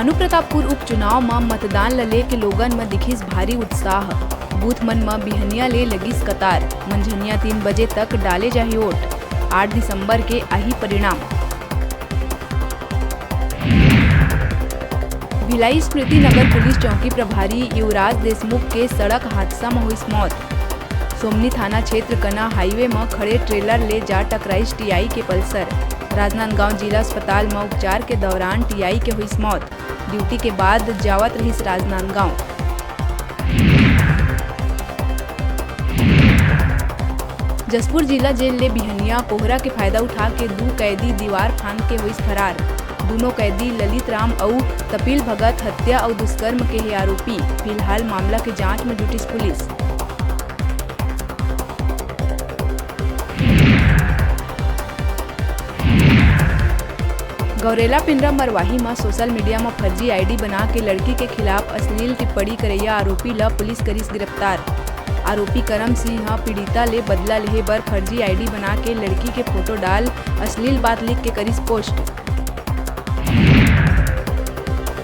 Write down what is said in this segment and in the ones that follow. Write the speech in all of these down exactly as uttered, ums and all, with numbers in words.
भानुप्रतापपुर उपचुनाव म मतदान ल लेके लोगन म दिखिस भारी उत्साह। बूथ मन म बिहनिया ले लगिस कतार। मंझनिया तीन बजे तक डाले जाही वोट। आठ दिसंबर के आही परिणाम। भिलाई स्मृति नगर पुलिस चौकी प्रभारी युवराज देशमुख के सड़क हादसा म होइस मौत। सोमनी थाना क्षेत्र कना हाईवे म खड़े ट्रेलर ले जा टकराइस टीआई के पल्सर। राजनांदगांव जिला अस्पताल म उपचार के दौरान टीआई के होइस मौत। ड्यूटी के बाद जावत रहिस राजनांदगांव। जशपुर जिला जेल ले बिहनिया कोहरा के फायदा उठा के दू कैदी दीवार फांद के होइस फरार। दूनों कैदी ललित राम अउ तपिल भगत हत्या अउ दुष्कर्म के हे आरोपी। फिलहाल मामला के जांच में जुटिस पुलिस। गौरेला पिंडरा मरवाही म सोशल मीडिया म फर्जी आईडी बना के लड़की के खिलाफ अश्लील टिप्पणी करैया आरोपी ल पुलिस करिस गिरफ्तार। आरोपी करम सिंह ह पीड़िता ले बदला लेहे बर फर्जी आईडी बना के लड़की के फोटो डाल अश्लील बात लिख के करिस पोस्ट।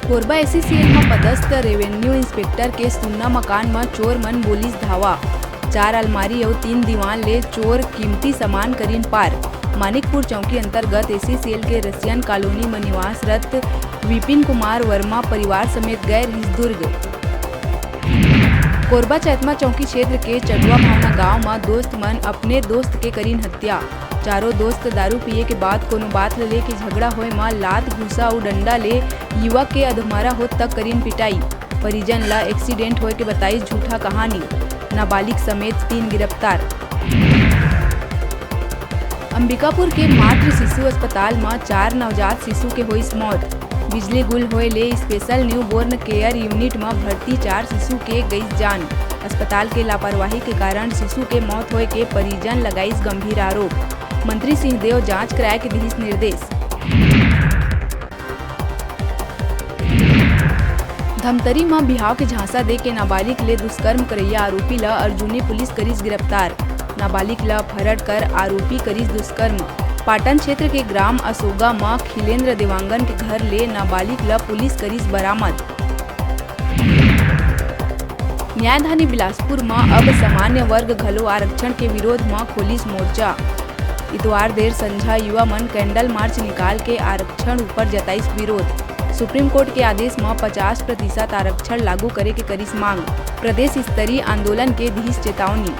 कोरबा एसईसीएल म पदस्थ रेवेन्यू इंस्पेक्टर के सुन्ना मकान म चोर मन बोलिस धावा। चार अलमारी अउ तीन दीवान ले चोर कीमती सामान करिन पार। मानिकपुर चौकी अंतर्गत एसईसीएल के रसियन कॉलोनी म निवासरत विपिन कुमार वर्मा परिवार समेत गए रहिस दुर्ग। कोरबा चैतमा चौकी क्षेत्र के चटवा भावना गांव म दोस्त मन अपने दोस्त के करिन हत्या। चारों दोस्त दारू पिए के बाद कोनो बात ल लेके झगड़ा होए म लात, घूसा अउ डंडा ले युवक के अधमरा होत तक करिन पिटाई। परिजन ल एक्सीडेंट होए के बताइस झूठा कहानी। नाबालिग समेत तीन गिरफ्तार। अंबिकापुर के मातृ शिशु अस्पताल म चार नवजात शिशु के होइस मौत। बिजली गुल होए ले स्पेशल न्यूबोर्न केयर यूनिट म भर्ती चार शिशु के गइस जान। अस्पताल के लापरवाही के कारण शिशु के मौत होए के परिजन लगाइस गंभीर आरोप। मंत्री सिंहदेव जांच कराए के दिहिस निर्देश। धमतरी म बिहाव के झांसा दे के नाबालिग ले दुष्कर्म करैया आरोपी ल अर्जुनी पुलिस करिस गिरफ्तार। नाबालिग ल फरड़ कर आरोपी करिस दुष्कर्म। पाटन क्षेत्र के ग्राम असोगा म खिलेंद्र देवांगन के घर ले नाबालिग ल पुलिस करिस बरामद। न्यायधानी बिलासपुर म अब सामान्य वर्ग घलो आरक्षण के विरोध म खोलिस मोर्चा। इतवार देर संझा युवा मन कैंडल मार्च निकाल के आरक्षण ऊपर जताइस विरोध। सुप्रीम कोर्ट के आदेश म पचास प्रतिशत आरक्षण लागू करे के करिस मांग। प्रदेश स्तरीय आंदोलन के दिहिस चेतावनी।